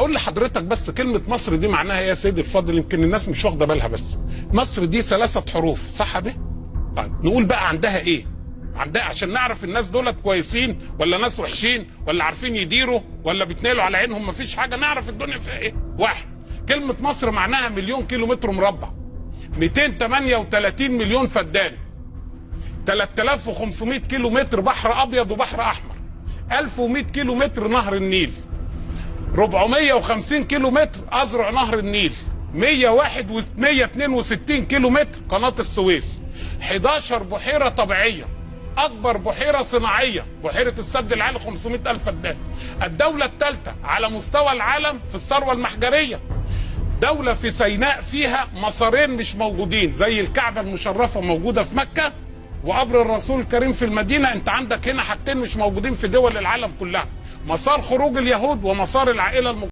اقول لحضرتك بس كلمة مصر دي معناها ايه يا سيدي الفاضل؟ يمكن الناس مش واخده بالها. بس مصر دي 3 حروف، صح يا بيه؟ طيب نقول بقى عندها ايه؟ عندها عشان نعرف الناس دولت كويسين ولا ناس وحشين ولا عارفين يديروا ولا بيتنقلوا على عينهم، مفيش حاجة، نعرف الدنيا فيها ايه. واحد، كلمة مصر معناها 1,000,000 كيلو متر مربع، 238 مليون فدان، 3500 كيلو متر بحر ابيض وبحر احمر، 1100 كيلو متر نهر النيل، 450 كيلو متر ازرع نهر النيل، 162 كيلو متر قناة السويس، 11 بحيرة طبيعية، أكبر بحيرة صناعية بحيرة السد العالي 500,000 فدان، الدولة الثالثة على مستوى العالم في الثروة المحجرية، دولة في سيناء فيها مسارين مش موجودين زي الكعبة المشرفة موجودة في مكة وقبر الرسول الكريم في المدينة. انت عندك هنا حاجتين مش موجودين في دول العالم كلها، مسار خروج اليهود ومسار العائلة المقدسة.